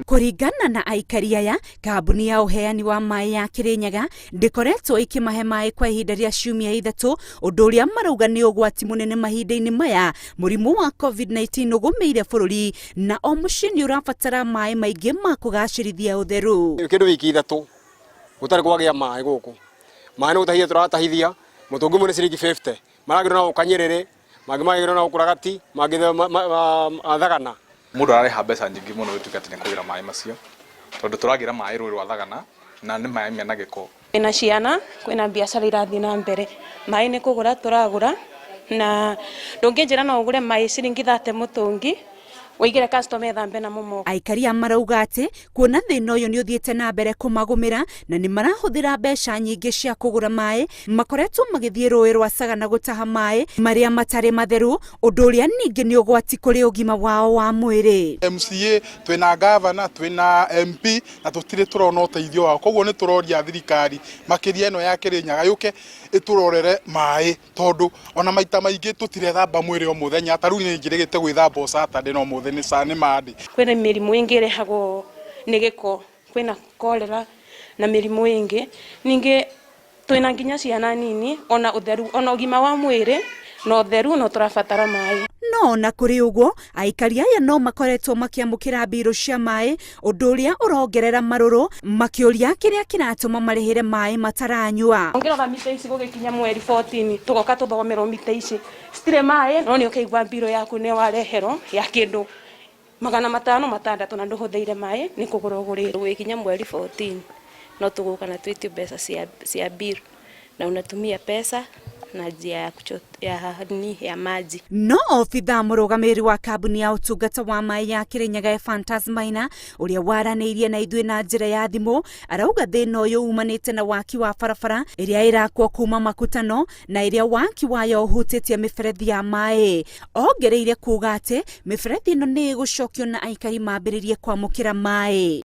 Kũringana na aikari aya, kambuni ya ũheani wa maĩ ya Kirinyaga ndĩkoretwo ĩkĩmahe maĩ kwa ihinda rĩa ciumia 3, ũndũ ũrĩa marauga nĩ ũgwati mũnene mahinda-inĩ maya mũrimũ wa COVID-19 ũgũmĩire bũrũri na o mũciĩ nĩ ũrabatara maĩ maingĩ ma kũgacĩrithia ũtheru. Kĩndũ wiki 3 gũtarĩ kwagĩa maĩ gũkũ. Maĩ nĩ gũtahithia tũratahithia, mũtũngi ũmwe nĩ ciringi 50. Maragĩrwo na gũka Nyerere, mangĩ maragĩrwo na gũkũ Ragati, mangĩ Thagana. Mũndũ ararĩha mbeca nyingĩ mũno gũtuĩka atĩ nĩ kũgĩra maĩ macio, tondũ tũragĩra maĩ rũĩ rwa Thagana na nĩ maĩ mena gĩko. Kwĩna ciana, kwĩna biacara irathiĩ na mbere, maĩ nĩ kũgũra tũragũra na ndũngĩnjĩra no ũgũre maĩ ciringi 30 mũtũngi ũigĩre customer ethambe namo moko. Aikari aya marauga atĩ kuona thĩna ũyũ nĩ ũthiĩte na mbere kũmagũmĩra na nĩ marahũthĩra mbeca nyingĩ cia kũgũra maĩ, makoretwo magĩthiĩ rũĩ rwa Sagana gũtaha maĩ marĩa matarĩ matheru, ũndũ ũrĩa ningĩ nĩ ũgwati kũrĩ ũgima wao wa mwĩrĩ. MCA, twĩna gavana, twĩna MP na tũtirĩ tũrona ũteithio wao, koguo nĩ tũroria thirikari makĩria ĩno ya Kĩrĩnyaga yũke ĩtũrorere maĩ, tondũ ona maita maingĩ tũtirethamba mwĩrĩ o mũthenya, ta rĩu niĩ njĩrĩgĩte gwĩthamba o Saturday no ũmũthĩ nĩ Monday. Kwĩna mĩrimũ ĩngĩ ĩrehagwo nĩ gĩko, kwĩna cholera na mĩrimũ ĩngĩ, ningĩ twĩna nginya ciana nini, ona ũtheru, ona ũgima wa mwĩrĩ na ũtheru no tũrabatara maĩ. No ona kũrĩ ũguo, aikari aya no makoretwo makĩamũkĩra mbirũ cia maĩ, ũndũ ũrĩa ũrongerera marũrũ, makĩũria kĩrĩa kĩratũma marĩhĩre maĩ mataranyua. Ũngĩrora mita ici gũgĩkinya mweri 14 tũgoka tũthomerwo mita ici citirĩ maĩ, no nĩ ũkaigua mbirũ yaku nĩ wareherwo ya kĩndũ 506 na ndũhũthĩire maĩ, nĩ kũgũra ũgũrĩte. Gũgĩkinya mweri 14 no tũgũka na twĩtio mbeca cia bill na unatumia pesa na njia ya ya ni ya maji. No obithaa mũrũgamĩrĩri wa kambuni ya ũtungata wa maĩ ya Kirinyaga Ephantus Maina ũrĩa waranĩirie na ithuĩ na njĩra ya thimũ arauga thĩna ũyũ umanĩte na waki wa barabara ĩrĩa ĩrakwo kuma Makutano na ĩrĩa waki wayo ũhutĩtie mĩberethi ya maĩ. Ongereire kuga atĩ mĩberethi ĩno nĩ ĩgũcokio na aikari mambĩrĩrie kwamũkĩra maĩ.